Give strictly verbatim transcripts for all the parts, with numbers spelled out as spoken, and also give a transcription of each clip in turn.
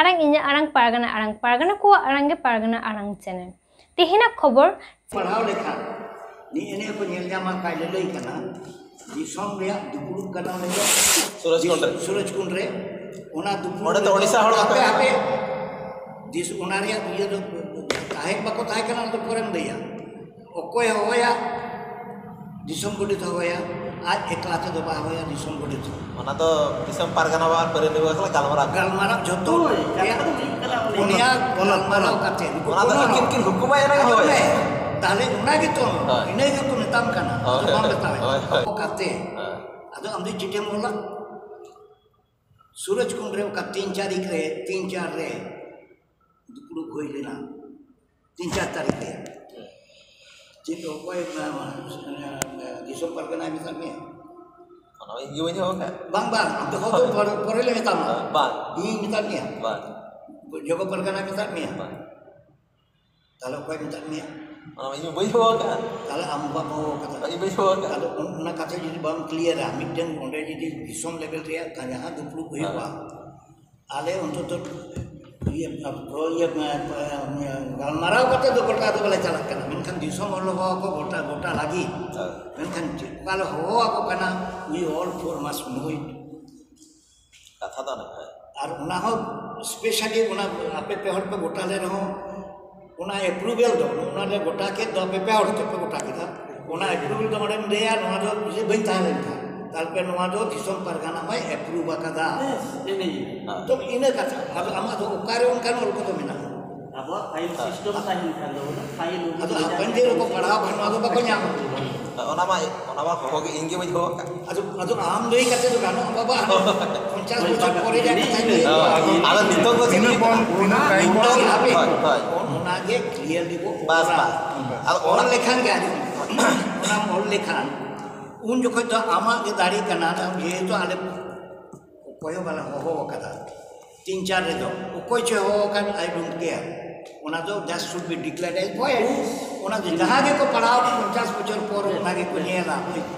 ᱟᱲᱟᱝ, ᱤᱧᱟᱹᱜ ᱟᱲᱟᱝ, ᱯᱟᱨᱜᱟᱱᱟ ᱟᱲᱟᱝ, ᱯᱟᱨᱜᱟᱱᱟ ᱠᱚᱣᱟᱜ ᱟᱲᱟᱝ ᱜᱮ ᱯᱟᱨᱜᱟᱱᱟ ᱟᱲᱟᱝ ᱪᱮᱱᱮᱞ᱾ ᱛᱮᱦᱮᱧᱟᱜ ᱠᱷᱚᱵᱚᱨ᱾ ᱯᱟᱲᱦᱟᱣ ᱞᱮᱠᱷᱟᱱ ᱱᱤᱭᱟᱹ ᱱᱤᱭᱟᱹ ᱠᱚ ᱧᱮᱞ ᱧᱟᱢᱟ, ᱠᱷᱟᱡ ᱞᱟᱹᱞᱟᱹᱭ ᱠᱟᱱᱟ, ᱫᱤᱥᱚᱢ ᱨᱮᱭᱟᱜ ᱫᱩᱯᱲᱩᱵ ᱠᱟᱱᱟ ᱚᱸᱰᱮ ᱫᱚ᱾ ᱥᱩᱨᱚᱡᱽᱠᱩᱸᱰ ᱨᱮ᱾ ᱥᱩᱨᱚᱡᱽᱠᱩᱸᱰ ᱨᱮ᱾ ᱚᱱᱟ ᱫᱩᱯᱲᱩᱵ ᱚᱸᱰᱮ ᱫᱚ ᱨᱮᱫᱚ ᱳᱰᱤᱥᱟ ᱦᱚᱲ ᱦᱟᱯᱮ, ᱠᱟᱱᱟ᱾ ᱦᱟᱯᱮ, ᱫᱤᱥ-, ᱚᱱᱟ ᱨᱮᱭᱟᱜ ᱤᱭᱟᱹ ᱫᱚ ᱛᱟᱦᱮᱸ ᱵᱟᱠᱚ ᱛᱟᱦᱮᱸ ᱠᱟᱱᱟ, ᱚᱱᱟ ᱫᱚ ᱯᱚᱨᱮᱢ ᱞᱟᱹᱭᱟ᱾ ᱚᱠᱚᱭ ᱦᱚᱦᱚᱭᱟ? ᱫᱤᱥᱚᱢ ᱜᱚᱰᱮᱛ ᱦᱚᱦᱚᱭᱟ, ᱟᱡ ᱮᱠᱞᱟ ᱛᱮᱫᱚ ᱵᱟᱭ ᱦᱚᱦᱚᱭᱟ ᱫᱤᱥᱚᱢ ᱜᱚᱰᱮᱛ ᱦᱚᱸ᱾ ᱚᱱᱟ ᱫᱚ ᱫᱤᱥᱚᱢ ᱯᱟᱨᱜᱟᱱᱟ ᱵᱟᱵᱟ ᱯᱟᱹᱨᱤ ᱱᱤᱵᱟᱥ ᱨᱮ ᱜᱟᱞᱢᱟᱨᱟᱣ᱾ ᱜᱟᱞᱢᱟᱨᱟᱣ ᱡᱷᱚᱛᱚ ᱦᱳᱭ, ᱠᱟᱛᱷᱟ ᱫᱚ ᱦᱩᱭᱩᱜ ᱠᱟᱱᱟ ᱩᱱᱤ ᱯᱩᱱᱭᱟ ᱜᱟᱞᱢᱟᱨᱟᱣ ᱠᱟᱛᱮ, ᱱᱩᱠᱩ ᱚᱱᱟ ᱫᱚ ᱯᱩᱱ ᱦᱚᱲ᱾ ᱟᱹᱠᱤᱱ ᱠᱤᱱ ᱦᱩᱠᱩᱢᱟ ᱮᱱᱟᱝ ᱟᱸᱡᱚᱢ ᱦᱳᱭ᱾ ᱢᱮ, ᱛᱟᱦᱞᱮ ᱚᱱᱟ ᱜᱮᱛᱚ, ᱦᱳᱭ᱾ ᱤᱱᱟᱹ ᱜᱮᱠᱚ ᱢᱮᱛᱟᱢ ᱠᱟᱱᱟ, ᱦᱳᱭ, ᱟᱫᱚ ᱵᱟᱢ ᱦᱳᱭ, ᱢᱮᱛᱟᱣᱟᱭ ᱦᱳᱭ, ᱦᱳᱭ᱾ ᱠᱟᱱᱟ᱾ ᱠᱟᱛᱮ, ᱦᱳᱭ᱾ ᱟᱫᱚ ᱟᱢ ᱫᱚ ᱪᱤᱴᱷᱤᱢ ᱚᱞᱟ᱾ ᱥᱩᱨᱚᱡᱽ ᱠᱩᱸᱰ ᱨᱮ ᱚᱠᱟ ᱛᱤᱱ ᱪᱟᱨᱤᱠ ᱨᱮ, ᱛᱤᱱ ᱪᱟᱨ ᱨᱮ ᱫᱩᱯᱲᱩᱵ ᱦᱩᱭ ᱞᱮᱱᱟ, ᱛᱤᱱ ᱪᱟᱨ ᱛᱟᱹᱨᱤᱠᱷ ᱨᱮ᱾ ᱪᱮᱫ ᱚᱠᱚᱭ, ᱮ, ᱮ, ᱫᱤᱥᱚᱢ ᱯᱟᱨᱜᱟᱱᱟᱭ ᱢᱮᱛᱟᱫ ᱢᱮᱭᱟ? ᱚᱱᱟ ᱤᱧ ᱜᱮ ᱵᱟᱹᱧ ᱦᱚᱦᱚ ᱟᱠᱟᱫ᱾ ᱵᱟᱝ, ᱵᱟᱝ, ᱟᱢ ᱫᱚ ᱦᱚᱦᱚ ᱫᱚ ᱯᱚᱨᱮ, ᱯᱚᱨᱮ ᱞᱮ ᱢᱮᱛᱟᱢᱟ᱾ ᱵᱟᱝ᱾ ᱤᱧ ᱢᱮᱛᱟᱫ ᱢᱮᱭᱟ? ᱵᱟᱝ᱾ ᱡᱚᱜᱚ ᱯᱟᱨᱜᱟᱱᱟᱭ ᱢᱮᱛᱟᱫ ᱢᱮᱭᱟ? ᱵᱟᱝ᱾ ᱛᱟᱦᱞᱮ ᱚᱠᱚᱭ ᱢᱮᱛᱟᱫ ᱢᱮᱭᱟ? ᱚᱱᱟ ᱢᱟ ᱤᱧ ᱢᱟ ᱵᱟᱹᱧ ᱦᱚᱦᱚ ᱟᱠᱟᱫ᱾ ᱛᱟᱦᱞᱮ ᱟᱢ ᱵᱟᱢ ᱦᱚᱦᱚ ᱟᱠᱟᱫᱟ᱾ ᱤᱧ ᱵᱟᱹᱧ ᱦᱚᱦᱚ ᱟᱠᱟᱫ᱾ ᱟᱫᱚ ᱚᱱ-, ᱚᱱᱟ ᱠᱟᱛᱷᱟ ᱡᱩᱫᱤ ᱵᱟᱢ ᱠᱞᱤᱭᱟᱨᱟ, ᱢᱤᱫᱴᱮᱱ ᱚᱸᱰᱮ ᱡᱩᱫᱤ ᱫᱤᱥᱚᱢ ᱞᱮᱵᱮᱞ ᱨᱮᱭᱟᱜ ᱡᱟᱦᱟᱸ ᱫᱩᱯᱲᱩᱵ ᱦᱩᱭᱩᱜᱼᱟ, ᱦᱮᱸ᱾ ᱟᱞᱮ ᱚᱱᱛᱚᱛᱚ ᱤᱭᱟᱹ, ᱤᱭᱟᱹ, ᱜᱟᱞᱢᱟᱨᱟᱣ ᱠᱟᱛᱮ ᱫᱚ ᱜᱚᱴᱟ ᱫᱚ ᱵᱟᱞᱮ ᱪᱟᱞᱟᱜ ᱠᱟᱱᱟ, ᱢᱮᱱᱠᱷᱟᱱ ᱫᱤᱥᱚᱢ ᱦᱚᱲ ᱦᱚᱦᱚ ᱟᱠᱚ ᱜᱚᱴᱟ, ᱜᱚᱴᱟ ᱞᱟᱹᱜᱤᱫ᱾ ᱦᱳᱭ᱾ ᱢᱮᱱᱠᱷᱟᱱ ᱪᱮᱫ ᱚᱠᱟ ᱞᱮ ᱦᱚᱦᱚ ᱟᱠᱚ ᱠᱟᱱᱟ, we all four must know it᱾ ᱠᱟᱛᱷᱟ ᱫᱚ ᱚᱱᱟ ᱠᱟᱱᱟ᱾ ᱟᱨ ᱚᱱᱟ ᱦᱚᱸ specially ᱚᱱᱟ ᱟᱯᱮ ᱯᱮ ᱦᱚᱲ ᱯᱮ ᱜᱚᱴᱟ ᱞᱮ ᱨᱮᱦᱚᱸ, ᱚᱱᱟ approval ᱫᱚ, ᱚᱱᱟ ᱞᱮ ᱜᱚᱴᱟ ᱠᱮᱫ ᱫᱚ, ᱟᱯᱮ ᱯᱮ ᱦᱚᱲ ᱛᱮᱯᱮ ᱜᱚᱴᱟ ᱠᱮᱫᱟ, ᱚᱱᱟ approval ᱫᱚ ᱚᱸᱰᱮᱢ ᱞᱟᱹᱭᱟ, ᱱᱚᱣᱟ ᱫᱚ ᱡᱩᱫᱤ ᱵᱟᱹᱧ ᱛᱟᱦᱮᱸ ᱞᱮᱱᱠᱷᱟᱱ, ᱛᱟᱦᱞᱮ ᱱᱚᱣᱟ ᱫᱚ ᱫᱤᱥᱚᱢ ᱯᱟᱨᱜᱟᱱᱟ ᱦᱚᱸᱭ approve ᱟᱠᱟᱫᱟ᱾ ᱵᱮᱥ, ᱤᱱᱟᱹᱜᱮ᱾ ᱛᱚ ᱤᱱᱟᱹ ᱠᱟᱛᱷᱟ᱾ ᱟᱫᱚ ᱟᱢᱟᱜ ᱫᱚ ᱚᱠᱟᱨᱮ ᱚᱱᱠᱟᱱ ᱚᱞ ᱠᱚᱫᱚ ᱢᱮᱱᱟᱜᱼᱟ? ᱟᱵᱚᱣᱟᱜ file system ᱛᱟᱦᱮᱱ ᱠᱷᱟᱱ ᱫᱚ, ᱚᱱᱟ file ᱟᱫᱚ ᱦᱟᱯᱮᱱ ᱫᱤᱱ ᱨᱮᱠᱚ ᱯᱟᱲᱦᱟᱣ ᱠᱷᱟᱱ ᱱᱚᱣᱟ ᱫᱚ ᱵᱟᱠᱚ ᱧᱟᱢᱟ᱾ ᱚᱱᱟ ᱢᱟ, ᱚᱱᱟ ᱢᱟ ᱦᱚᱦᱚ ᱜᱮ ᱤᱧ ᱜᱮ ᱵᱟᱹᱧ ᱦᱚᱦᱚ ᱟᱠᱟᱫ᱾ ᱟᱫᱚ, ᱟᱫᱚ ᱟᱢ ᱞᱟᱹᱭ ᱠᱟᱛᱮ ᱫᱚ ᱜᱟᱱᱚᱜᱼᱟ ᱵᱟᱵᱟ? ᱯᱚᱧᱪᱟᱥ ᱵᱚᱪᱷᱚᱨ ᱯᱚᱨᱮ ᱨᱮᱭᱟᱜ ᱠᱟᱛᱷᱟᱧ ᱞᱟᱹᱭ ᱮᱫᱟ᱾ ᱟᱫᱚ ᱱᱤᱛᱚᱜ ᱫᱚ ᱪᱮᱫ ᱛᱤᱱᱟᱹᱜ ᱦᱩᱭᱩᱜ ᱠᱟᱱᱟ? ᱵᱚᱱ, ᱛᱤᱱᱟᱹᱜ time ᱵᱚᱱ ᱦᱳᱭ, ᱦᱳᱭ᱾ ᱚᱱᱟ ᱜᱮ clear ᱜᱮᱵᱚ ᱵᱟᱥ, ᱚᱞᱟ᱾ ᱵᱟᱥ᱾ ᱟᱫᱚ ᱚᱞ ᱚᱱᱟ ᱞᱮᱠᱷᱟᱱ ᱜᱮ, ᱟᱸᱡᱚᱢ ᱢᱮ, ᱚᱱᱟᱢ ᱚᱞ ᱞᱮᱠᱷᱟᱱ ᱩᱱ ᱡᱚᱠᱷᱚᱡ ᱫᱚ ᱟᱢᱟᱜ ᱜᱮ ᱫᱟᱲᱮ ᱠᱟᱱᱟ, ᱡᱮᱦᱮᱛᱩ ᱟᱞᱮ ᱚᱠᱚᱭ ᱦᱚᱸ ᱵᱟᱞᱮ ᱦᱚᱦᱚ ᱟᱠᱟᱫᱟ᱾ ᱛᱤᱱ ᱪᱟᱨ ᱨᱮᱫᱚ ᱚᱠᱚᱭ ᱪᱚᱭ ᱦᱚᱦᱚ ᱟᱠᱟᱫ, I don't care᱾ ᱚᱱᱟ ᱫᱚ just should be declared as void᱾ ᱚᱱᱟ ᱫᱚ ᱡᱟᱦᱟᱸ ᱜᱮᱠᱚ ᱯᱟᱲᱦᱟᱣ ᱯᱚᱧᱪᱟᱥ ᱵᱚᱪᱷᱚᱨ ᱯᱚᱨ, ᱚᱱᱟ ᱜᱮᱠᱚ ᱧᱮᱞᱟ᱾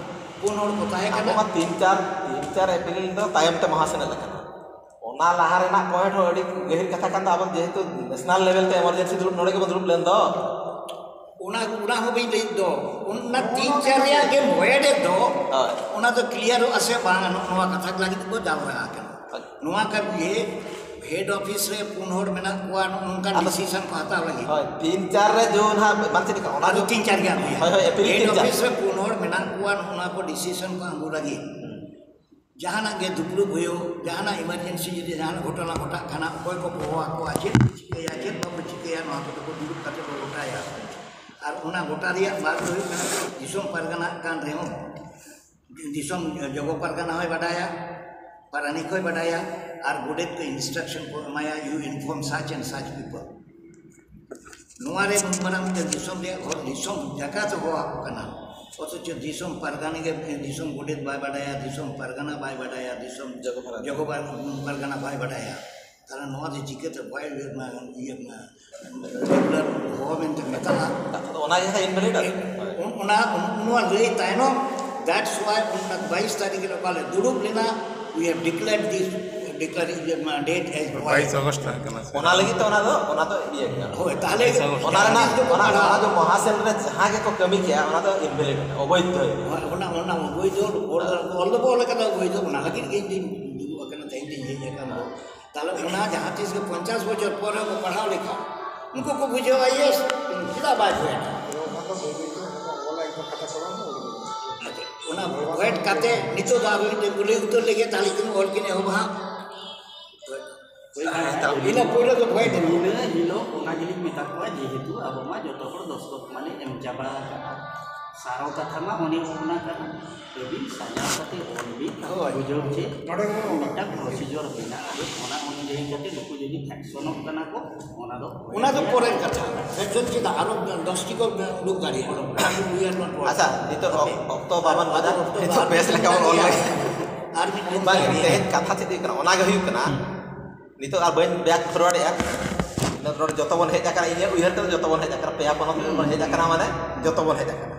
ᱯᱩᱱ ᱦᱚᱲ ᱠᱚ ᱛᱟᱦᱮᱸ ᱟᱵᱚ ᱠᱟᱱᱟ᱾ ᱢᱟ ᱛᱤᱱ ᱪᱟᱨ, ᱛᱤᱱ ᱪᱟᱨ April ᱫᱚ ᱛᱟᱭᱚᱢ ᱛᱮ ᱢᱟᱦᱟ ᱥᱮᱱᱮᱫ ᱟᱠᱟᱱᱟ᱾ ᱩᱱ ᱚᱱᱟ ᱞᱟᱦᱟ ᱨᱮᱱᱟᱜ ᱯᱚᱭᱮᱱᱴ ᱦᱚᱸ ᱟᱹᱰᱤ ᱜᱟᱹᱦᱤᱨ ᱠᱟᱛᱷᱟ ᱠᱟᱱ ᱫᱚ᱾ ᱟᱵᱚ ᱡᱮᱦᱮᱛᱩ ᱱᱮᱥᱱᱟᱞ ᱞᱮᱵᱮᱞ ᱛᱮ ᱮᱢᱟᱨᱡᱮᱱᱥᱤ ᱫᱩᱲᱩᱵ ᱱᱚᱰᱮ ᱜᱮᱵᱚᱱ ᱫᱩᱲᱩᱵ ᱞᱮᱱ ᱫᱚ᱾ ᱚᱱᱟ ᱚᱱᱟ ᱦᱚᱸ ᱵᱟᱹᱧ ᱞᱟᱹᱭᱮᱫ ᱫᱚ᱾ ᱚᱱᱟ ᱛᱤᱱ ᱪᱟᱨ ᱨᱮᱭᱟᱜ ᱜᱮ ᱵᱚᱭᱮᱰ ᱫᱚ᱾ ᱦᱳᱭ᱾ ᱚᱱᱟ ᱫᱚ ᱠᱞᱤᱭᱟᱨᱚᱜᱼᱟ ᱥᱮ ᱵᱟᱝ, ᱱᱚᱣᱟ ᱠᱟᱛᱷᱟ ᱞᱟᱹᱜᱤᱫ ᱠᱚ ᱡᱟᱣᱨᱟ ᱟᱠᱟᱱᱟ᱾ ᱱᱚᱣᱟ ᱠᱟᱨᱚᱱ ᱜᱮ ᱦᱮᱰ ᱚᱯᱷᱤᱥ ᱨᱮ ᱯᱩᱱ ᱦᱚᱲ ᱢᱮᱱᱟᱜ ᱠᱚᱣᱟ, ᱱᱚᱝᱠᱟ ᱰᱤᱥᱤᱥᱚᱱ ᱠᱚ ᱦᱟᱛᱟᱣ ᱞᱟᱹᱜᱤᱫ᱾ ᱦᱳᱭ, ᱛᱤᱱ ᱪᱟᱨ ᱨᱮ ᱡᱳᱱ ᱦᱟᱸᱜ ᱵᱟᱝ ᱪᱮᱫ ᱞᱮᱠᱟ, ᱚᱱᱟ ᱟᱫᱚ ᱫᱚ ᱛᱤᱱ ᱪᱟᱨ ᱜᱮ ᱟᱹᱜᱩᱭᱟ᱾ ᱦᱳᱭ, ᱦᱳᱭ, ᱮᱯᱨᱤᱞ ᱦᱮᱰ ᱛᱤᱱ ᱪᱟᱨ᱾ ᱚᱯᱷᱤᱥ ᱨᱮ ᱯᱩᱱ ᱦᱚᱲ ᱢᱮᱱᱟᱜ ᱠᱚᱣᱟ, ᱱᱚᱜᱼᱚ ᱱᱚᱣᱟ ᱠᱚ ᱰᱤᱥᱤᱥᱚᱱ ᱠᱚ ᱟᱹᱜᱩ ᱞᱟᱹᱜᱤᱫ᱾ ᱡᱟᱦᱟᱱᱟᱜ ᱜᱮ ᱫᱩᱯᱲᱩᱵ ᱦᱩᱭᱩᱜ, ᱡᱟᱦᱟᱱᱟᱜ ᱤᱢᱟᱨᱡᱮᱱᱥᱤ ᱡᱩᱫᱤ ᱡᱟᱦᱟᱱᱟᱜ ᱜᱷᱚᱴᱚᱱᱟ ᱜᱷᱚᱴᱟᱜ ᱠᱟᱱᱟ, ᱚᱠᱚᱭ ᱠᱚ ᱦᱚᱦᱚ ᱟᱠᱚᱣᱟ, ᱪᱮᱫ ᱠᱚ ᱪᱤᱠᱟᱹᱭᱟ, ᱪᱮᱫ ᱵᱟᱠᱚ ᱪᱤᱠᱟᱹᱭᱟ, ᱱᱚᱣᱟ ᱠᱚᱫᱚ ᱠᱚ ᱫᱩᱲᱩᱵ ᱠᱟᱛᱮ ᱠᱚ ᱜᱚᱴᱟᱭᱟ᱾ ᱟᱨ ᱚᱱᱟ ᱜᱚᱴᱟ ᱨᱮᱭᱟᱜ ᱵᱟᱨ ᱫᱚ ᱦᱩᱭᱩᱜ ᱠᱟᱱᱟ, ᱫᱤᱥᱚᱢ ᱯᱟᱨᱜᱟᱱᱟ ᱠᱟᱱ ᱨᱮᱦᱚᱸ, ᱫᱤᱥᱚᱢ ᱡᱚᱜᱚ ᱯᱟᱨᱜᱟᱱᱟ ᱦᱚᱸᱭ ᱵᱟᱰᱟᱭᱟ, ᱯᱟᱨᱟᱱᱤᱠ ᱦᱚᱸᱭ ᱵᱟᱰᱟᱭᱟ, ᱟᱨ ᱜᱚᱰᱮᱛ ᱠᱚ ᱤᱱᱥᱴᱨᱟᱠᱥᱚᱱ ᱠᱚ ᱮᱢᱟᱭᱟ, "You inform such and such people." ᱱᱚᱣᱟ ᱨᱮ ᱱᱩᱱ ᱢᱟᱨᱟᱝ ᱢᱤᱫᱴᱮᱱ ᱫᱤᱥᱚᱢ ᱨᱮᱭᱟᱜ ᱦᱚᱲ, ᱫᱤᱥᱚᱢ ᱡᱟᱠᱟᱛ ᱦᱚᱦᱚ ᱟᱠᱚ ᱠᱟᱱᱟ, ᱚᱛᱷᱚᱪᱚ ᱫᱤᱥᱚᱢ ᱯᱟᱨᱜᱟᱱᱟ ᱜᱮ, ᱫᱤᱥᱚᱢ ᱜᱚᱰᱮᱛ ᱵᱟᱭ ᱵᱟᱰᱟᱭᱟ, ᱫᱤᱥᱚᱢ ᱯᱟᱨᱜᱟᱱᱟ ᱵᱟᱭ ᱵᱟᱰᱟᱭᱟ, ᱫᱤᱥᱚᱢ ᱡᱚᱜᱚ ᱯᱟᱨᱜᱟᱱᱟ᱾ ᱡᱚᱜᱚ ᱯᱟᱨ-, ᱯᱟᱨᱜᱟᱱᱟ ᱵᱟᱭ ᱵᱟᱰᱟᱭᱟ᱾ ᱛᱟᱦᱞᱮ ᱱᱚᱣᱟ ᱫᱚ ᱪᱤᱠᱟᱹᱛᱮ ᱵᱟᱭ ᱤᱭᱟᱹ ᱢᱟ, ᱤᱭᱟᱹ ᱢᱟ, ᱨᱮᱜᱩᱞᱟᱨ ᱦᱚᱦᱚ ᱢᱮᱱᱛᱮ ᱢᱮᱛᱟᱜᱼᱟ? ᱠᱟᱛᱷᱟ ᱫᱚ ᱚᱱᱟ ᱜᱮ ᱦᱟᱸᱜ ᱤᱱᱵᱷᱮᱞᱤᱰ ᱟᱨ ᱚᱱ-, ᱚᱱᱟ, ᱚᱱ-, ᱱᱚᱣᱟ ᱞᱟᱹᱭ ᱛᱟᱭᱱᱚᱢ, that's why ᱚᱱᱟ ᱵᱟᱭᱤᱥ ᱛᱟᱹᱨᱤᱠᱷ ᱨᱮ ᱚᱠᱟ ᱞᱮ ᱫᱩᱲᱩᱵ ᱞᱮᱱᱟ, we have declared this, declaring the mandate as void. ᱵᱟᱭᱤᱥ ᱚᱜᱚᱥᱴ ᱛᱟᱦᱮᱸ ᱠᱟᱱᱟ ᱥᱮ? ᱚᱱᱟ ᱞᱟᱹᱜᱤᱫ ᱛᱮ ᱚᱱᱟ ᱫᱚ, ᱚᱱᱟ ᱫᱚ ᱤᱭᱟᱹ ᱠᱟᱱᱟ᱾ ᱦᱳᱭ, ᱛᱟᱦᱞᱮ ᱵᱟᱭᱤᱥ ᱚᱜᱚᱥᱴ ᱚᱱᱟ ᱨᱮᱱᱟᱜ, ᱚᱱᱟ, ᱚᱱᱟ ᱫᱚ ᱢᱚᱦᱟᱥᱮᱱ ᱨᱮ ᱡᱟᱦᱟᱸ ᱜᱮᱠᱚ ᱠᱟᱹᱢᱤ ᱠᱮᱜᱼᱟ, ᱚᱱᱟ ᱫᱚ ᱤᱱᱵᱷᱮᱞᱤᱰ, ᱚᱵᱳᱭᱫᱷᱚ᱾ ᱦᱳᱭ, ᱚᱱᱟ, ᱚᱱᱟ ᱚᱵᱳᱭᱫᱷᱚ, ᱚᱞ, ᱚᱞ ᱫᱚ ᱚᱞ ᱠᱟᱫᱟ ᱚᱵᱳᱭᱫᱷᱚ, ᱚᱱᱟ ᱞᱟᱹᱜᱤᱫ ᱜᱮ ᱤᱧ ᱫᱩᱧ ᱫᱩᱲᱩᱵ ᱟᱠᱟᱱᱟ, ᱛᱮᱦᱮᱧ ᱫᱩᱧ ᱦᱮᱡ ᱟᱠᱟᱱ ᱫᱚ᱾ ᱛᱟᱦᱞᱮ ᱚᱱᱟ ᱡᱟᱦᱟᱸ ᱛᱤᱥ ᱜᱮ ᱯᱚᱧᱪᱟᱥ ᱵᱚᱪᱷᱚᱨ ᱯᱚᱨᱮ ᱠᱚ ᱯᱟᱲᱦᱟᱣ ᱞᱮᱠᱷᱟᱱ, ᱩᱱᱠᱩ ᱠᱚ ᱵᱩᱡᱷᱟᱹᱣᱟ, ᱤᱭᱮᱥ, ᱪᱮᱫᱟᱜ ᱵᱟᱭ ᱵᱷᱚᱭᱮᱰ? ᱟᱫᱚ ᱚᱱᱟ ᱫᱚ ᱵᱟᱹᱭ ᱵᱟᱹᱭ ᱛᱮ ᱚᱱᱟ ᱠᱚ ᱚᱞᱟ, ᱤᱧ ᱫᱚ ᱠᱟᱛᱷᱟ ᱠᱚ ᱵᱟᱝ ᱟᱸᱡᱚᱢᱚᱜ ᱠᱟᱱᱟ᱾ ᱟᱪᱪᱷᱟ, ᱚᱱᱟ ᱵᱷᱚᱭᱮᱰ ᱠᱟᱛᱮ ᱱᱤᱛᱚᱜ ᱫᱚ ᱟᱨᱚ ᱢᱤᱫᱴᱮᱱ ᱠᱚ ᱞᱟᱹᱭ ᱩᱛᱟᱹᱨ ᱞᱮᱜᱮ, ᱛᱟᱦᱞᱮ ᱠᱤᱱ ᱚᱞ ᱠᱤᱱ ᱮᱦᱚᱵᱟ ᱦᱟᱸᱜ᱾ ᱦᱮᱸ, ᱛᱟᱦᱞᱮ ᱤᱱᱟᱹ ᱯᱳᱭᱞᱳ ᱫᱚ ᱵᱷᱚᱭᱮᱰ ᱮᱱᱟ᱾ ᱤᱱᱟᱹ ᱦᱤᱞᱳᱜ ᱚᱱᱟ ᱜᱮᱞᱤᱧ ᱢᱮᱛᱟ ᱠᱚᱣᱟ, ᱡᱮᱦᱮᱛᱩ ᱟᱵᱚ ᱢᱟ ᱡᱚᱛᱚ ᱦᱚᱲ ᱫᱚᱥᱛᱚᱠ ᱢᱟᱞᱮ ᱮᱢ ᱪᱟᱵᱟ ᱟᱠᱟᱫᱼᱟ, ᱥᱟᱨᱚ ᱠᱟᱛᱷᱟ ᱢᱟ ᱚᱱᱮ ᱚᱱᱟ ᱠᱟᱱᱟ, ᱟᱹᱵᱤᱱ ᱥᱟᱡᱟᱣ ᱠᱟᱛᱮ ᱚᱞ ᱵᱤᱱ, ᱦᱳᱭ᱾ ᱵᱩᱡᱷᱟᱹᱣ ᱪᱮ ᱱᱚᱰᱮ ᱜᱮᱵᱚᱱ ᱚᱞᱟ᱾ ᱢᱤᱫᱴᱟᱝ ᱯᱨᱚᱥᱤᱡᱚᱨ ᱢᱮᱱᱟᱜᱼᱟ, ᱚᱱᱟ ᱚᱱᱩᱡᱟᱭᱤ ᱠᱟᱛᱮ ᱱᱩᱠᱩ ᱡᱩᱫᱤ ᱯᱷᱮᱠᱥᱚᱱᱚᱜ ᱠᱟᱱᱟ ᱠᱚ, ᱚᱱᱟ ᱫᱚ ᱚᱱᱟ ᱫᱚ ᱯᱚᱨᱮᱨ ᱠᱟᱛᱷᱟ᱾ ᱯᱷᱮᱠᱥᱚᱱ ᱪᱮᱫᱟᱜ ᱟᱨᱚ ᱫᱚᱥ ᱴᱤ ᱠᱚ ᱩᱰᱩᱠ ᱫᱟᱲᱮᱭᱟᱜᱼᱟ? We are not working. ᱟᱪᱪᱷᱟ, ᱱᱤᱛᱚᱜ ᱚᱠ-, ᱚᱠᱛᱚ ᱵᱟᱵᱚᱱ ᱟᱫᱚ ᱵᱟᱡᱟᱣ, ᱚᱠᱛᱚ ᱱᱤᱛᱚᱜ ᱟᱨ ᱵᱮᱥ ᱢᱤᱫ ᱞᱮᱠᱟ ᱵᱚᱱ ᱚᱞ ᱜᱮᱭᱟ᱾ ᱞᱮᱜᱮ᱾ ᱟᱨ ᱢᱤᱫ ᱵᱟᱝ, ᱛᱮᱦᱮᱧ ᱠᱟᱛᱷᱟ ᱪᱮᱫ ᱦᱩᱭᱩᱜ ᱠᱟᱱᱟ, ᱚᱱᱟ ᱜᱮ ᱦᱩᱭᱩᱜ ᱠᱟᱱᱟ᱾ ᱱᱤᱛᱚᱜ ᱟᱨ ᱵᱟᱹᱧ ᱵᱮᱠ ᱯᱷᱚᱨᱣᱟᱨᱰ ᱮᱜᱼᱟ᱾ ᱱᱚᱰᱮ ᱡᱚᱛᱚ ᱵᱚᱱ ᱦᱮᱡ ᱟᱠᱟᱱᱟ, ᱤᱧᱟᱹᱜ ᱩᱭᱦᱟᱹᱨ ᱛᱮᱫᱚ ᱡᱚᱛᱚ ᱵᱚᱱ ᱦᱮᱡ ᱟᱠᱟᱱᱟ, ᱯᱮᱭᱟ ᱯᱚᱱᱚᱛ ᱨᱮ ᱵᱚᱱ ᱦᱮᱡ ᱟᱠᱟᱱᱟ, ᱢᱟᱱᱮ ᱡᱚᱛᱚ ᱵᱚᱱ ᱦᱮᱡ ᱟᱠᱟᱱᱟ᱾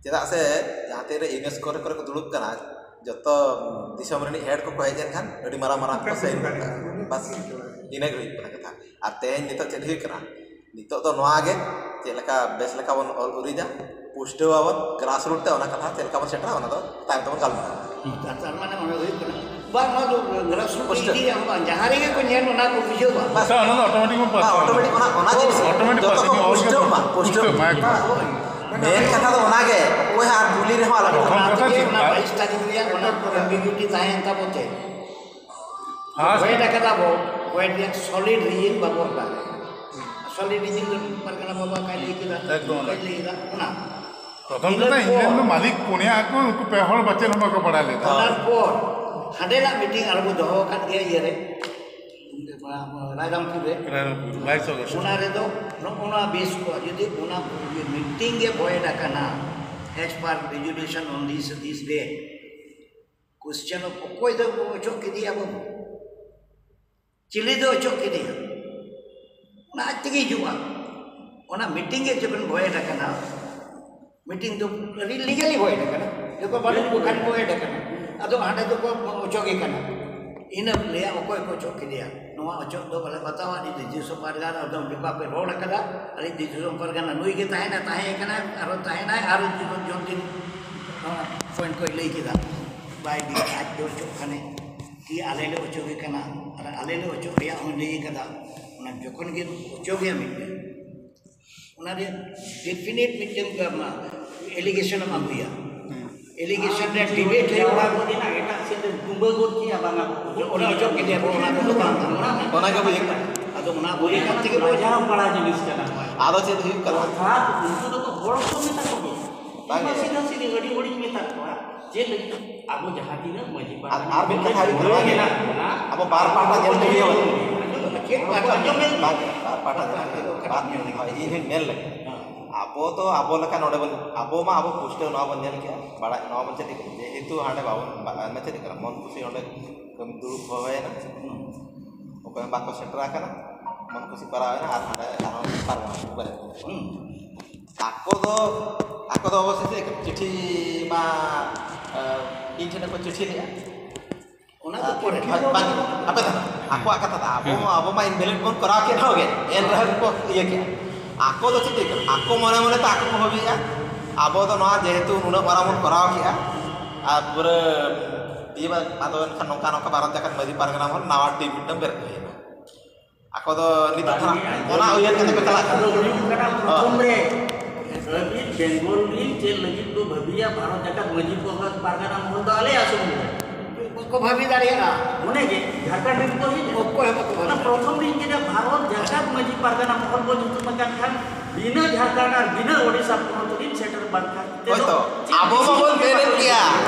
ᱪᱮᱫᱟᱜ ᱥᱮ ᱡᱟᱦᱟᱸ ᱛᱤᱱ ᱨᱮ ᱤᱭᱩᱱᱮᱥᱠᱳ ᱨᱮ ᱠᱚᱨᱮ ᱠᱚ ᱫᱩᱲᱩᱵ ᱠᱟᱱᱟ, ᱡᱚᱛᱚ ᱫᱤᱥᱚᱢ ᱨᱤᱱᱤᱡ ᱦᱮᱰ ᱠᱚᱠᱚ ᱦᱮᱡ ᱮᱱᱠᱷᱟᱱ ᱟᱹᱰᱤ ᱢᱟᱨᱟᱝ ᱢᱟᱨᱟᱝ ᱠᱚ ᱥᱟᱭᱤᱱ ᱜᱚᱫ ᱠᱟᱜᱼᱟ᱾ ᱵᱟᱥ, ᱤᱱᱟᱹ ᱜᱮ ᱦᱩᱭᱩᱜ ᱠᱟᱱᱟ ᱠᱟᱛᱷᱟ᱾ ᱟᱨ ᱛᱮᱦᱮᱧ ᱱᱤᱛᱚᱜ ᱪᱮᱫ ᱦᱩᱭᱩᱜ ᱠᱟᱱᱟ? ᱱᱤᱛᱚᱜ ᱫᱚ ᱱᱚᱣᱟ ᱜᱮ, ᱪᱮᱫ ᱞᱮᱠᱟ ᱵᱮᱥ ᱞᱮᱠᱟ ᱵᱚᱱ ᱚᱞ ᱩᱨᱤᱡᱟ, ᱯᱩᱥᱴᱟᱹᱣ ᱟᱵᱚᱱ, ᱜᱨᱟᱥ ᱨᱩᱴ ᱛᱮ ᱚᱱᱟ ᱠᱟᱛᱷᱟ ᱪᱮᱫ ᱞᱮᱠᱟ ᱵᱚᱱ ᱥᱮᱴᱮᱨᱟ, ᱚᱱᱟ ᱫᱚ ᱛᱟᱭᱚᱢ ᱛᱮᱵᱚᱱ ᱜᱟᱞᱢᱟᱨᱟᱣᱟ᱾ ᱛᱟᱨ ᱢᱟᱱᱮ ᱚᱱᱟ ᱦᱩᱭᱩᱜ ᱠᱟᱱᱟ, ᱵᱟᱝ, ᱱᱚᱣᱟ ᱫᱚ ᱜᱨᱟᱥ ᱨᱩᱴ ᱯᱩᱥᱴᱟᱹᱣ᱾ ᱤᱫᱤ ᱨᱮᱭᱟᱜ ᱦᱚᱸ ᱵᱟᱝ, ᱡᱟᱦᱟᱸ ᱨᱮᱜᱮ ᱠᱚ ᱧᱮᱞ, ᱚᱱᱟ ᱠᱚ ᱵᱩᱡᱷᱟᱹᱣᱟ᱾ ᱵᱟᱥ᱾ ᱚᱱᱟ ᱫᱚ ᱚᱴᱳᱢᱮᱴᱤᱠ ᱵᱚᱱ ᱯᱟᱥ᱾ ᱦᱮᱸ, ᱚᱴᱳᱢᱮᱴᱤᱠ ᱚᱱᱟ, ᱚᱱᱟ ᱡᱤᱱᱤᱥ ᱚᱴᱳᱢᱮᱴᱤᱠ ᱡᱚᱛᱚ ᱯᱟᱥ᱾ ᱠᱚ ᱯᱩᱥᱴᱟᱹᱣ ᱢᱟ, ᱯᱩᱥᱴᱟᱹᱣ᱾ ᱯᱩᱥᱴᱟᱹᱣ ᱢᱟ, ᱮᱠᱫᱚᱢ᱾ ᱢᱮᱱ ᱠᱟᱛᱷᱟ ᱫᱚ ᱚᱱᱟ ᱜᱮ, ᱚᱠᱚᱭ ᱦᱚᱸ ᱟᱨ ᱠᱩᱞᱤ ᱨᱮᱦᱚᱸ ᱟᱞᱚ ᱠᱚ ᱯᱨᱚᱛᱷᱚᱢ ᱠᱟᱛᱷᱟ ᱚᱱᱟ ᱪᱮᱫ? ᱵᱟᱭᱤᱥ ᱛᱟᱹᱨᱤᱠᱷ ᱨᱮᱭᱟᱜ ᱚᱱᱟ ᱠᱚ ᱟᱢᱵᱤᱜᱩᱭᱤᱴᱤ ᱛᱟᱦᱮᱸᱭᱮᱱ ᱛᱟᱵᱚ ᱛᱮ᱾ ᱦᱮᱸ᱾ ᱵᱷᱚᱭᱮᱰ ᱟᱠᱟᱫᱟ ᱵᱚ, ᱵᱷᱚᱭᱮᱰ ᱨᱮᱭᱟᱜ ᱥᱚᱞᱤᱰ ᱨᱤᱡᱤᱱ ᱵᱟᱵᱚ ᱵᱟᱲᱟᱭᱟ᱾ ᱥᱚᱞᱤᱰ ᱨᱤᱡᱤᱱ ᱫᱚ ᱯᱟᱨᱜᱟᱱᱟ ᱵᱟᱵᱟ ᱠᱟᱭ ᱞᱟᱹᱭ ᱠᱮᱫᱟ, ᱮᱠᱫᱚᱢ᱾ ᱠᱟᱭ ᱞᱟᱹᱭ ᱠᱮᱫᱟ, ᱚᱱᱟ᱾ ᱯᱨᱚᱛᱷᱚᱢ ᱤᱱᱟᱹ ᱠᱟᱛᱷᱟ, ᱤᱧ ᱨᱮᱱ ᱫᱚ ᱯᱚᱨ ᱢᱟᱹᱞᱤᱠ ᱯᱩᱱᱭᱟ ᱟᱠᱚ, ᱩᱱᱠᱩ ᱯᱮ ᱦᱚᱲ ᱵᱟᱪᱮᱫ ᱦᱚᱸ ᱵᱟᱠᱚ ᱵᱟᱲᱟᱭ ᱞᱮᱫᱟ᱾ ᱚᱱᱟ ᱯᱚᱨ ᱦᱟᱸᱰᱮᱱᱟᱜ ᱢᱤᱴᱤᱝ ᱟᱨᱦᱚᱸ ᱵᱚ ᱫᱚᱦᱚ ᱟᱠᱟᱫ ᱜᱮᱭᱟ ᱤᱭᱟᱹ ᱨᱮ, ᱨᱟᱭᱨᱟᱢᱯᱩᱨ ᱨᱮ᱾ ᱨᱟᱭᱨᱟᱢᱯᱩᱨ, ᱵᱟᱭᱤᱥ ᱚᱜᱚᱥᱴ᱾ ᱚᱱᱟ ᱨᱮᱫᱚ ᱱᱚᱜᱼᱚ ᱱᱚᱣᱟ ᱵᱮᱥ ᱠᱚ, ᱡᱩᱫᱤ ᱚᱱᱟ ᱢᱤᱴᱤᱝ ᱜᱮ ᱵᱷᱚᱭᱮᱰ ᱟᱠᱟᱱᱟ, as per resolution on this, this day, question of ᱚᱠᱚᱭ ᱫᱚ ᱚᱪᱚᱜ ᱠᱮᱫᱮᱭᱟ ᱵᱟᱹᱵᱩ? ᱪᱤᱞᱤ ᱫᱚ ᱚᱪᱚᱜ ᱠᱮᱫᱮᱭᱟ? ᱚᱱᱟ ᱟᱡ ᱛᱮᱜᱮ ᱦᱤᱡᱩᱜᱼᱟ᱾ ᱚᱱᱟ ᱢᱤᱴᱤᱝ ᱜᱮ ᱡᱚᱠᱷᱚᱱ ᱵᱷᱚᱭᱮᱰ ᱟᱠᱟᱱᱟ, ᱢᱤᱴᱤᱝ ᱫᱚ ᱟᱹᱰᱤ ᱞᱤᱜᱟᱞᱤ ᱵᱷᱚᱭᱮᱰ ᱟᱠᱟᱱᱟ, ᱡᱚᱛᱚ ᱵᱟᱹᱱᱩᱜ ᱠᱚ ᱠᱷᱟᱱ ᱵᱷᱚᱭᱮᱰ ᱟᱠᱟᱱᱟ᱾ ᱟᱫᱚ ᱦᱟᱸᱰᱮ ᱫᱚᱠᱚ ᱚᱪᱚᱜᱮ ᱠᱟᱱᱟ᱾ ᱤᱱᱟᱹ ᱞᱟᱹᱭᱟ ᱚᱠᱚᱭ ᱠᱚ ᱚᱪᱚᱜ ᱠᱮᱫᱮᱭᱟ? ᱱᱚᱣᱟ ᱚᱪᱚᱜ ᱫᱚ ᱵᱟᱞᱮ ᱵᱟᱛᱟᱣᱟ᱾ ᱟᱹᱞᱤᱧ ᱫᱚ ᱡᱤᱥᱩ ᱯᱟᱨᱜᱟᱱᱟ, ᱟᱫᱚ ᱡᱚᱠᱷᱚᱱ ᱯᱮ ᱨᱚᱲ ᱟᱠᱟᱫᱟ, ᱟᱹᱞᱤᱧ ᱫᱚ ᱡᱤᱥᱩ ᱯᱟᱨᱜᱟᱱᱟ ᱱᱩᱭ ᱜᱮ ᱛᱟᱦᱮᱱᱟ, ᱛᱟᱦᱮᱸ ᱠᱟᱱᱟᱭ, ᱟᱨᱚ ᱛᱟᱦᱮᱱᱟᱭ, ᱟᱨᱚ ᱡᱤᱥᱩ ᱡᱚᱱ ᱫᱤᱱ ᱱᱚᱣᱟ ᱯᱚᱭᱮᱱᱴ ᱠᱚᱭ ᱞᱟᱹᱭ ᱠᱮᱫᱟ᱾ ᱵᱟᱭ ᱞᱟᱹᱭ, ᱟᱡ ᱫᱚ ᱚᱪᱚᱜ ᱠᱟᱱᱮ, ᱠᱤ ᱟᱞᱮ ᱞᱮ ᱚᱪᱚᱜᱮ ᱠᱟᱱᱟ, ᱟᱨ ᱟᱞᱮ ᱞᱮ ᱚᱪᱚᱜ ᱨᱮᱭᱟᱜ ᱦᱚᱸᱭ ᱞᱟᱹᱭ ᱠᱟᱫᱟ᱾ ᱚᱱᱟ ᱡᱚᱠᱷᱚᱱ ᱜᱮ ᱚᱪᱚᱜᱮᱭᱟ ᱢᱤᱫᱴᱮᱱ, ᱚᱱᱟ ᱨᱮ ᱰᱮᱯᱷᱤᱱᱮᱴ ᱢᱤᱫᱴᱮᱱ ᱮᱞᱤᱜᱮᱥᱚᱱ ᱮᱢ ᱟᱹᱜᱩᱭᱟ᱾ ᱮᱞᱤᱜᱮᱥᱚᱱ ᱨᱮ ᱰᱤᱵᱮᱴ ᱦᱩᱭᱩᱜᱼᱟ᱾ ᱡᱟᱣᱨᱟ ᱜᱚᱫ ᱮᱱᱟ, ᱮᱴᱟᱜ ᱥᱮᱫ ᱨᱮ ᱰᱩᱵᱟᱹ ᱜᱚᱫ ᱠᱮᱭᱟ, ᱵᱟᱝᱟ᱾ ᱚᱱᱟ ᱚᱪᱚᱜ ᱠᱮᱫᱮᱭᱟ ᱠᱚ, ᱚᱱᱟ ᱠᱚᱫᱚ ᱵᱟᱝ ᱠᱟᱱᱟ᱾ ᱚᱱᱟ ᱜᱮ ᱦᱩᱭᱩᱜ ᱠᱟᱱᱟ᱾ ᱟᱫᱚ ᱚᱱᱟ ᱦᱩᱭ ᱠᱟᱱ ᱛᱮᱜᱮ ᱵᱚᱱ ᱡᱟᱦᱟᱸ ᱯᱟᱲᱟ ᱡᱤᱱᱤᱥ ᱠᱟᱱᱟ᱾ ᱟᱫᱚ ᱪᱮᱫ ᱦᱩᱭᱩᱜ ᱠᱟᱱᱟ? ᱚᱨᱛᱷᱟᱛ ᱩᱱᱠᱩ ᱫᱚᱠᱚ ᱦᱚᱲ ᱠᱚ ᱢᱮᱛᱟ ᱠᱚᱜᱮᱭᱟ᱾ ᱵᱟᱝ ᱜᱮ᱾ ᱥᱤᱫᱷᱟᱹ ᱥᱤᱫᱷᱟᱹ ᱟᱹᱰᱤ ᱦᱚᱲᱤᱧ ᱢᱮᱛᱟ ᱠᱚᱣᱟ, ᱪᱮᱫ ᱞᱟᱹᱜᱤᱫ? ᱟᱵᱚ ᱡᱟᱦᱟᱸ ᱛᱤᱱᱟᱹᱜ ᱢᱟᱹᱡᱷᱤ ᱟᱨ, ᱯᱟᱨᱜᱟᱱᱟ ᱟᱨ ᱢᱤᱫ ᱠᱟᱛᱷᱟ ᱟᱹᱰᱤ ᱢᱮᱱᱟᱜ ᱵᱚᱱᱟ, ᱢᱮᱱᱟᱜ ᱵᱚᱱᱟ, ᱟᱵᱚ ᱵᱟᱨ ᱯᱟᱦᱴᱟ ᱧᱮᱞ ᱛᱮᱜᱮ ᱦᱩᱭᱩᱜᱼᱟ᱾ ᱪᱮᱫ ᱯᱟᱦᱴᱟ ᱧᱮᱞ? ᱵᱟᱨ, ᱵᱟᱨ ᱯᱟᱦᱴᱟ ᱧᱮᱞ ᱛᱮᱜᱮ ᱦᱩᱭᱩᱜᱼᱟ᱾ ᱵᱟᱨ, ᱤᱧ ᱦᱚᱧ ᱢᱮᱱ ᱞᱮᱫᱟ, ᱟᱵᱚ ᱫᱚ ᱟᱵᱚ ᱞᱮᱠᱟ ᱱᱚᱰᱮ ᱵᱚᱱ, ᱟᱵᱚ ᱢᱟ ᱟᱵᱚ ᱯᱩᱥᱴᱟᱹᱣ ᱱᱚᱣᱟ ᱵᱚᱱ ᱧᱮᱞ ᱠᱮᱜᱼᱟ, ᱵᱟᱲᱟᱭ ᱱᱚᱣᱟ ᱵᱚᱱ ᱪᱮᱫ ᱠᱮᱜᱼᱟ, ᱡᱮᱦᱮᱛᱩ ᱦᱟᱸᱰᱮ ᱵᱟᱵᱚᱱ ᱵᱟ-, ᱢᱟᱪᱮᱫ ᱠᱟᱱᱟ, ᱢᱚᱱ ᱠᱩᱥᱤ ᱚᱸᱰᱮ ᱠᱟᱹᱢᱤ ᱫᱩᱲᱩᱵ ᱦᱚᱦᱚᱭᱮᱱᱟ, ᱚᱠᱚᱭ ᱦᱚᱸ ᱵᱟᱠᱚ ᱥᱮᱴᱮᱨ ᱟᱠᱟᱱᱟ, ᱢᱚᱱ ᱠᱩᱥᱤ ᱯᱟᱨᱟᱣ ᱮᱱᱟ ᱟᱨ ᱦᱟᱸᱰᱮ ᱟᱨᱦᱚᱸ ᱯᱟᱨᱜᱟᱱᱟ ᱠᱚ ᱵᱮᱨᱮᱫ ᱮᱱᱟ᱾ ᱟᱠᱚ ᱫᱚ, ᱟᱠᱚ ᱫᱚ ᱚᱵᱚᱥᱥᱳᱭ ᱪᱮᱫ ᱪᱤᱴᱷᱤ ᱢᱟ, ᱮ, ᱤᱧ ᱴᱷᱮᱱ ᱠᱚ ᱪᱤᱴᱷᱤ ᱞᱮᱫᱼᱟ᱾ ᱚᱱᱟ ᱫᱚ ᱯᱚᱨᱤᱠᱠᱷᱟ ᱵᱟᱝ, ᱵᱟᱝ, ᱟᱯᱮ ᱫᱚ, ᱟᱠᱚᱣᱟᱜ ᱠᱟᱛᱷᱟ ᱫᱚ, ᱟᱵᱚ ᱢᱟ, ᱟᱵᱚ ᱢᱟ ᱤᱱᱵᱷᱮᱞᱤᱰ ᱵᱚᱱ ᱠᱚᱨᱟᱣ ᱠᱮᱫ ᱦᱚᱸ ᱜᱮ, ᱮᱱ ᱨᱮᱦᱚᱸ ᱠᱚ ᱤᱭᱟᱹ ᱠᱮᱫᱼᱟ᱾ ᱟᱠᱚ ᱫᱚ ᱪᱮᱫ ᱤᱭᱟᱹ ᱠᱟᱱᱟ? ᱟᱠᱚ ᱢᱚᱱᱮ ᱢᱚᱱᱮ ᱛᱮ ᱟᱠᱚ ᱠᱚ ᱵᱷᱟᱹᱵᱤᱭᱮᱫᱼᱟ᱾ ᱟᱵᱚ ᱫᱚ ᱱᱚᱣᱟ ᱡᱮᱦᱮᱛᱩ ᱱᱩᱱᱟᱹᱜ ᱢᱟᱨᱟᱝ ᱵᱚᱱ ᱠᱚᱨᱟᱣ ᱠᱮᱫᱼᱟ, ᱟᱨ ᱯᱩᱨᱟᱹ ᱤᱭᱟᱹ ᱵᱟ-, ᱟᱫᱚ ᱮᱱᱠᱷᱟᱱ ᱱᱚᱝᱠᱟ ᱱᱚᱝᱠᱟ ᱵᱷᱟᱨᱚᱛ ᱡᱟᱠᱟᱛ ᱢᱟᱹᱡᱷᱤ ᱯᱟᱨᱜᱟᱱᱟ ᱵᱚᱱ ᱱᱟᱣᱟ ᱴᱤᱢ ᱢᱤᱫᱴᱟᱝ ᱵᱮᱨᱮᱫ ᱦᱩᱭᱮᱱᱟ᱾ ᱟᱠᱚ ᱫᱚ ᱱᱤᱛᱚᱜ ᱫᱚ ᱦᱟᱸᱜ ᱚᱱᱟ ᱩᱭᱦᱟᱹᱨ ᱠᱟᱛᱮ ᱠᱚ ᱪᱟᱞᱟᱜ ᱠᱟᱱᱟ᱾ ᱦᱩᱭᱩᱜ ᱠᱟᱱᱟ ᱯᱨᱚᱛᱷᱚᱢ ᱨᱮ᱾ ᱟᱹᱵᱤᱱ ᱵᱮᱝᱜᱚᱞ ᱨᱤᱱ ᱪᱮᱫ ᱞᱟᱹᱜᱤᱫ ᱠᱚ ᱵᱷᱟᱹᱵᱤᱭᱟ? ᱵᱷᱟᱨᱚᱛ ᱡᱟᱠᱟᱛ ᱢᱟᱹᱡᱷᱤ ᱯᱟᱨᱜᱟᱱᱟ ᱢᱚᱦᱚᱞ ᱫᱚ ᱟᱞᱮᱭᱟᱜ ᱥᱚᱢᱚᱭ ᱨᱮ ᱵᱟᱠᱚ ᱵᱷᱟᱵᱤ ᱫᱟᱲᱮᱭᱟᱜᱼᱟ᱾ ᱚᱱᱮ ᱡᱮ ᱡᱷᱟᱲᱠᱷᱚᱸᱰ ᱨᱮᱱ ᱠᱚ ᱦᱮᱡ ᱮᱱᱟ᱾ ᱚᱠᱚᱭ ᱦᱚᱸ ᱵᱟᱠᱚ ᱵᱷᱟᱵᱤ ᱚᱱᱟ ᱯᱨᱚᱛᱷᱚᱢ ᱨᱤᱧ ᱧᱮᱞᱟ, ᱵᱷᱟᱨᱚᱛ ᱡᱟᱠᱟᱛ ᱢᱟᱹᱡᱷᱤ ᱯᱟᱨᱜᱟᱱᱟ ᱢᱚᱦᱚᱞ ᱵᱚᱱ ᱧᱩᱛᱩᱢ ᱟᱠᱟᱱ ᱠᱷᱟᱱ ᱵᱤᱱᱟᱹ ᱡᱷᱟᱲᱠᱷᱚᱸᱰ ᱟᱨ ᱵᱤᱱᱟᱹ ᱳᱰᱤᱥᱟ ᱯᱚᱱᱚᱛ ᱨᱤᱱ ᱥᱮᱴᱮᱨ ᱵᱟᱝ ᱠᱷᱟᱱ ᱦᱳᱭᱛᱚ, ᱟᱵᱚ ᱢᱟᱵᱚᱱ ᱵᱮᱨᱮᱫ ᱜᱮᱭᱟ᱾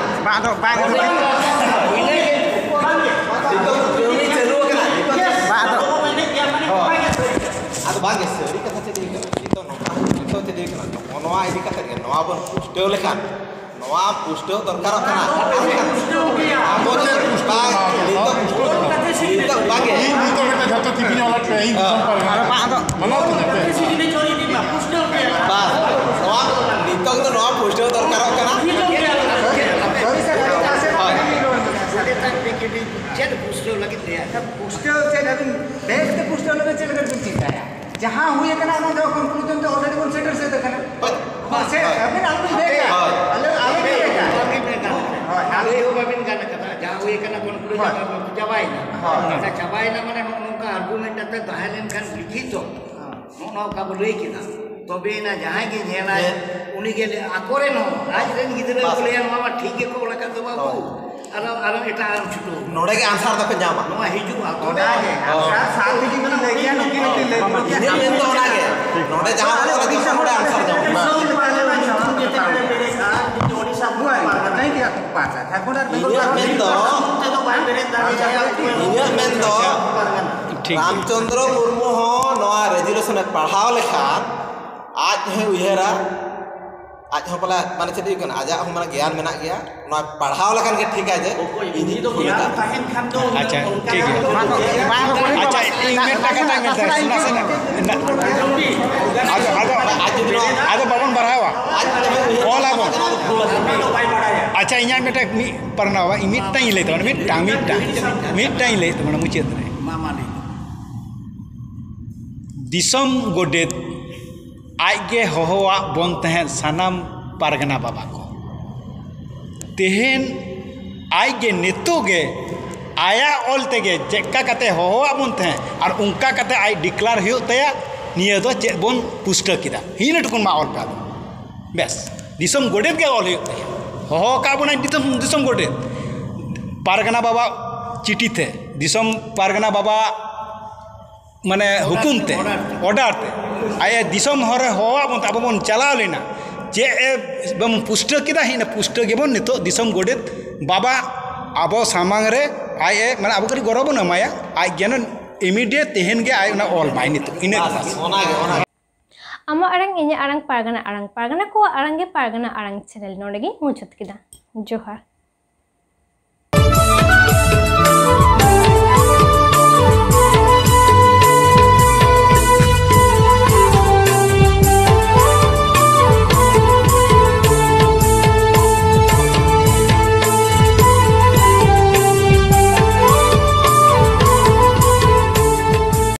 ᱵᱟᱝ ᱫᱚ, ᱵᱟᱝ ᱫᱚ᱾ ᱱᱤᱛᱚᱜ ᱠᱟᱹᱢᱤ ᱪᱟᱹᱞᱩ ᱟᱠᱟᱱᱟ, ᱱᱤᱛᱚᱜ ᱵᱟᱝ ᱫᱚ᱾ ᱦᱳᱭ᱾ ᱟᱫᱚ ᱵᱟᱝ ᱜᱮ, ᱥᱟᱹᱨᱤ ᱠᱟᱛᱷᱟ ᱪᱮᱫ ᱦᱩᱭᱩᱜ ᱠᱟᱱᱟ? ᱱᱤᱛᱚᱜ ᱱᱚᱝᱠᱟ, ᱱᱤᱛᱚᱜ ᱪᱮᱫ ᱦᱩᱭᱩᱜ ᱠᱟᱱᱟ? ᱱᱚᱜᱼᱚ ᱱᱚᱣᱟ ᱤᱫᱤ ᱠᱟᱛᱮ ᱜᱮ, ᱱᱚᱣᱟ ᱵᱚᱱ ᱯᱩᱥᱴᱟᱹᱣ ᱞᱮᱠᱷᱟᱱ, ᱱᱚᱣᱟ ᱯᱩᱥᱴᱟᱹᱣ ᱫᱚᱨᱠᱟᱨᱚᱜ ᱠᱟᱱᱟ᱾ ᱯᱩᱥᱴᱟᱹᱣ ᱜᱮᱭᱟ᱾ ᱟᱵᱚ ᱪᱮᱫ ᱯᱩᱥᱴᱟᱹᱣ? ᱵᱟᱝ, ᱱᱤᱛᱚᱜ ᱯᱩᱥᱴᱟᱹᱣ, ᱱᱤᱛᱚᱜ ᱵᱟᱝ ᱜᱮ᱾ ᱤᱧ ᱱᱤᱛᱚᱜ ᱢᱤᱫᱴᱟᱝ ᱡᱷᱚᱛᱚ ᱛᱤ ᱠᱚᱧ ᱚᱞᱟᱫ ᱯᱮᱭᱟ, ᱤᱧ ᱫᱤᱥᱚᱢ ᱯᱟᱨᱜᱟᱱᱟ᱾ ᱟᱨ ᱵᱟᱝ ᱟᱫᱚ ᱢᱟᱱᱟᱣ ᱛᱤᱧᱟ ᱯᱮ᱾ ᱵᱟᱝ, ᱱᱚᱣᱟ, ᱱᱤᱛᱚᱜ ᱫᱚ ᱱᱚᱣᱟ ᱯᱩᱥᱴᱟᱹᱣ ᱫᱚᱨᱠᱟᱨᱚᱜ ᱠᱟᱱᱟ᱾ ᱦᱳᱭ᱾ ᱪᱮᱫ ᱯᱩᱥᱴᱟᱹᱣ ᱞᱟᱹᱜᱤᱫ ᱞᱟᱹᱭᱟ? ᱯᱩᱥᱴᱟᱹᱣ ᱪᱮᱫ ᱟᱹᱵᱤᱱ ᱵᱮᱥ ᱛᱮ ᱯᱩᱥᱴᱟᱹᱣ ᱞᱟᱹᱜᱤᱫ ᱪᱮᱫ ᱞᱮᱠᱟ ᱵᱤᱱ ᱪᱤᱱᱛᱟᱹᱭᱟ? ᱡᱟᱦᱟᱸ ᱦᱩᱭ ᱟᱠᱟᱱᱟ, ᱚᱱᱟ ᱫᱚ conclusion ᱫᱚ already ᱵᱚᱱ ᱥᱮᱴᱮᱨ ᱥᱟᱹᱛ ᱟᱠᱟᱱᱟ᱾ ᱦᱳᱭ᱾ ᱵᱟᱝ, ᱥᱮ ᱦᱳᱭ᱾ ᱟᱹᱵᱤᱱ ᱟᱞᱚᱵᱤᱱ ᱵᱮᱜᱟ᱾ ᱦᱳᱭ᱾ ᱟᱞᱚ, ᱟᱞᱚᱵᱤᱱ ᱵᱮᱜᱟ᱾ ᱦᱳᱭ, ᱟᱞᱚ ᱞᱟᱹᱭ ᱦᱚᱸ ᱵᱟᱵᱤᱱ ᱜᱟᱱ ᱟᱠᱟᱫᱟ᱾ ᱡᱟᱦᱟᱸ ᱦᱩᱭ ᱟᱠᱟᱱᱟ, conclusion ᱦᱳᱭ᱾ ᱪᱟᱵᱟᱭᱮᱱᱟ᱾ ᱦᱳᱭ᱾ ᱚᱱᱟ ᱪᱟᱵᱟᱭᱮᱱᱟ ᱢᱟᱱᱮ ᱱᱚᱜᱼᱚ ᱱᱚᱝᱠᱟ argument ᱟᱛᱮ ᱛᱟᱦᱮᱸ ᱞᱮᱱᱠᱷᱟᱱ ᱞᱤᱠᱷᱤᱛᱚ᱾ ᱦᱳᱭ᱾ ᱱᱚᱜᱼᱚ ᱱᱚᱣᱟ ᱚᱠᱟ ᱵᱚ ᱞᱟᱹᱭ ᱠᱮᱫᱟ, ᱛᱚᱵᱮᱭᱮᱱᱟ ᱡᱟᱦᱟᱸᱭ ᱜᱮ ᱧᱮᱞᱟᱭ, ᱦᱮᱸ᱾ ᱩᱱᱤ ᱜᱮ ᱞᱟᱹᱭ, ᱟᱠᱚᱨᱮᱱ ᱦᱚᱸ, ᱟᱡ ᱨᱮᱱ ᱜᱤᱫᱽᱨᱟᱹ ᱵᱟᱥ᱾ ᱠᱚ ᱞᱟᱹᱭᱟ, "ᱱᱚᱣᱟ ᱢᱟ ᱴᱷᱤᱠ ᱜᱮᱠᱚ ᱚᱞ ᱟᱠᱟᱫ ᱫᱚ ᱵᱟᱹᱵᱩ, ᱦᱳᱭ᱾ ᱟᱨᱚ, ᱟᱨᱚ ᱮᱴᱟᱜ ᱟᱜ ᱮᱢ ᱪᱷᱩᱴᱟᱹᱣ ᱠᱟᱱᱟ?" ᱱᱚᱰᱮ ᱜᱮ answer ᱫᱚᱠᱚ ᱧᱟᱢᱟ᱾ ᱱᱚᱣᱟ ᱦᱤᱡᱩᱜᱼᱟ, ᱦᱳᱭ᱾ ᱚᱱᱟ ᱜᱮ ᱦᱳᱭ᱾ answer᱾ ᱥᱟᱛ ᱜᱮ ᱵᱤᱱ ᱞᱟᱹᱭ ᱠᱮᱭᱟ, ᱱᱩᱠᱤᱱ ᱦᱚᱸᱠᱤᱱ ᱞᱟᱹᱭ ᱜᱚᱫ ᱠᱮᱭᱟ᱾ ᱤᱧᱟᱹᱜ ᱢᱮᱱ ᱫᱚ ᱚᱱᱟ ᱜᱮ, ᱱᱚᱰᱮ ᱡᱟᱦᱟᱸ ᱠᱚ ᱚᱞ ᱟᱠᱟᱫᱟ, ᱱᱚᱰᱮ answer ᱧᱟᱢᱚᱜᱼᱟ᱾ ᱫᱤᱥᱚᱢ ᱯᱟᱨᱜᱟᱱᱟ ᱡᱚᱛᱚ ᱡᱮᱛᱮ ᱠᱚᱨᱮ ᱯᱮᱨᱮᱡ ᱠᱟᱜᱼᱟ, ᱡᱩᱫᱤ ᱳᱰᱤᱥᱟ ᱦᱳᱭ, ᱯᱟᱨᱜᱟᱱᱟ᱾ ᱴᱷᱤᱠ ᱜᱮᱭᱟ, ᱯᱟᱸᱪ ᱦᱟᱡᱟᱨ᱾ ᱡᱷᱟᱲᱠᱷᱚᱸᱰ ᱟᱨ ᱵᱮᱝᱜᱚᱞ ᱤᱧᱟᱹᱜ ᱢᱮᱱ ᱫᱚ, ᱯᱟᱨᱜᱟᱱᱟ᱾ ᱤᱧᱟᱹᱜ ᱢᱮᱱ ᱫᱚ, ᱴᱷᱤᱠ᱾ ᱨᱟᱢᱪᱚᱸᱫᱽᱨᱚ ᱢᱩᱨᱢᱩ ᱦᱚᱸ ᱱᱚᱣᱟ resolution ᱮ ᱯᱟᱲᱦᱟᱣ ᱞᱮᱠᱷᱟᱱ ᱟᱡ ᱦᱚᱸᱭ ᱩᱭᱦᱟᱹᱨᱟ, ᱟᱡ ᱦᱚᱸ ᱯᱟᱞᱮ, ᱢᱟᱱᱮ, ᱪᱮᱫ ᱦᱩᱭᱩᱜ ᱠᱟᱱᱟ, ᱟᱡᱟᱜ ᱦᱚᱸ, ᱢᱟᱱᱮ, ᱜᱮᱭᱟᱱ ᱢᱮᱱᱟᱜ ᱜᱮᱭᱟ, ᱱᱚᱣᱟ ᱯᱟᱲᱦᱟᱣ ᱞᱮᱠᱷᱟᱱ ᱜᱮ ᱴᱷᱤᱠᱟ ᱡᱮ ᱚᱠᱚᱭ ᱤᱧ ᱩᱱᱤ ᱫᱚ ᱜᱮᱭᱟᱱ ᱛᱟᱦᱮᱱ ᱠᱷᱟᱱ ᱫᱚ ᱟᱪᱪᱷᱟ, ᱚᱱᱠᱟ ᱴᱷᱤᱠ ᱜᱮᱭᱟ᱾ ᱫᱚ ᱵᱟᱝ, ᱵᱟᱝ, ᱵᱟᱝ, ᱟᱪᱪᱷᱟ, ᱤᱧ ᱢᱤᱫᱴᱟᱝ ᱠᱟᱛᱷᱟ ᱢᱮᱱ ᱛᱟᱦᱮᱸ, ᱱᱟᱥᱮ, ᱱᱟᱥᱮ, ᱟᱫᱚ, ᱟᱫᱚ, ᱟᱫᱚ ᱵᱟᱵᱚᱱ ᱵᱟᱲᱦᱟᱣᱟ, ᱚᱞ ᱟᱵᱚᱱ᱾ ᱟᱪᱪᱷᱟ, ᱤᱧᱟᱹᱜ ᱢᱤᱫᱴᱟᱝ ᱢᱤᱫ ᱯᱟᱨᱜᱟᱱᱟ ᱵᱟᱵᱟ, ᱤᱧ ᱢᱤᱫᱴᱟᱝ ᱤᱧ ᱞᱟᱹᱭ ᱛᱟᱵᱚᱱᱟ, ᱢᱤᱫᱴᱟᱝ, ᱢᱤᱫᱴᱟᱝ, ᱢᱤᱫᱴᱟᱝ ᱤᱧ ᱞᱟᱹᱭ ᱛᱟᱵᱚᱱᱟ ᱢᱩᱪᱟᱹᱫ ᱨᱮ᱾ ᱢᱟ, ᱢᱟ ᱞᱟᱹᱭ ᱢᱮ᱾ ᱫᱤᱥᱚᱢ ᱜᱚᱰᱮᱛ ᱟᱡ ᱜᱮ ᱦᱚᱦᱚᱣᱟᱜ ᱵᱚᱱ ᱛᱟᱦᱮᱸᱫ ᱥᱟᱱᱟᱢ ᱯᱟᱨᱜᱟᱱᱟ ᱵᱟᱵᱟ ᱠᱚ᱾ ᱛᱮᱦᱮᱧ ᱟᱡ ᱜᱮ ᱱᱤᱛᱚᱜ ᱜᱮ ᱟᱭᱟᱜ ᱚᱞ ᱛᱮᱜᱮ ᱪᱮᱫᱠᱟ ᱠᱟᱛᱮ ᱦᱚᱦᱚᱣᱟᱜ ᱵᱚᱱ ᱛᱟᱦᱮᱸᱫ ᱟᱨ ᱚᱱᱠᱟ ᱠᱟᱛᱮ ᱟᱡ declare ᱦᱩᱭᱩᱜ ᱛᱟᱭᱟ, ᱱᱤᱭᱟᱹ ᱫᱚ ᱪᱮᱫ ᱵᱚᱱ ᱯᱩᱥᱴᱟᱹ ᱠᱮᱫᱟ, ᱤᱱᱟᱹ ᱴᱩᱠᱩᱱ ᱢᱟ ᱚᱞ ᱯᱮ ᱟᱫᱚ᱾ ᱵᱮᱥ, ᱫᱤᱥᱚᱢ ᱜᱚᱰᱮᱛ ᱜᱮ ᱚᱞ ᱦᱩᱭᱩᱜ ᱛᱟᱭᱟ, ᱦᱚᱦᱚ ᱟᱠᱟᱫ ᱵᱚᱱᱟᱭ ᱫᱤᱥᱚᱢ, ᱫᱤᱥᱚᱢ ᱜᱚᱰᱮᱛ, ᱯᱟᱨᱜᱟᱱᱟ ᱵᱟᱵᱟ ᱪᱤᱴᱷᱤ ᱛᱮ, ᱫᱤᱥᱚᱢ ᱯᱟᱨᱜᱟᱱᱟ ᱵᱟᱵᱟ ᱢᱟᱱᱮ ᱦᱩᱠᱩᱢ ᱛᱮ, order ᱛᱮ, ᱟᱡ ᱫᱤᱥᱚᱢ ᱦᱚᱨ ᱨᱮ ᱦᱚᱦᱚᱣᱟᱫ ᱵᱚᱱ ᱛᱮ ᱟᱵᱚ ᱵᱚᱱ ᱪᱟᱞᱟᱣ ᱞᱮᱱᱟ᱾ ᱪᱮᱫ ᱮ ᱵᱚᱱ ᱯᱩᱥᱴᱟᱹ ᱠᱮᱫᱟ, ᱦᱮᱸ, ᱤᱱᱟᱹ ᱯᱩᱥᱴᱟᱹ ᱜᱮᱵᱚᱱ ᱱᱤᱛᱚᱜ ᱫᱤᱥᱚᱢ ᱜᱚᱰᱮᱛ ᱵᱟᱵᱟ ᱟᱵᱚ ᱥᱟᱢᱟᱝ ᱨᱮ ᱟᱡ ᱮ, ᱢᱟᱱᱮ ᱟᱵᱚ ᱠᱟᱹᱴᱤᱡ ᱜᱚᱨᱚᱵ ᱵᱚᱱ ᱮᱢᱟᱭᱟ, ᱟᱡ ᱡᱮᱱᱚ immediate ᱛᱮᱦᱮᱧ ᱜᱮ ᱟᱡ ᱚᱱᱟ ᱚᱞ ᱢᱟᱭ ᱱᱤᱛᱚᱜ, ᱤᱱᱟᱹ ᱜᱮ ᱵᱟᱥ᱾ ᱟᱢᱟᱜ ᱟᱲᱟᱝ, ᱤᱧᱟᱹᱜ ᱟᱲᱟᱝ, ᱯᱟᱨᱜᱟᱱᱟ ᱟᱲᱟᱝ, ᱯᱟᱨᱜᱟᱱᱟ ᱠᱚᱣᱟᱜ ᱟᱲᱟᱝ ᱜᱮ ᱯᱟᱨᱜᱟᱱᱟ ᱟᱲᱟᱝ channel ᱱᱚᱰᱮ ᱜᱮᱧ ᱢᱩᱪᱟᱹᱫ ᱠᱮᱫᱟ᱾ ᱡᱚᱦᱟᱨ᱾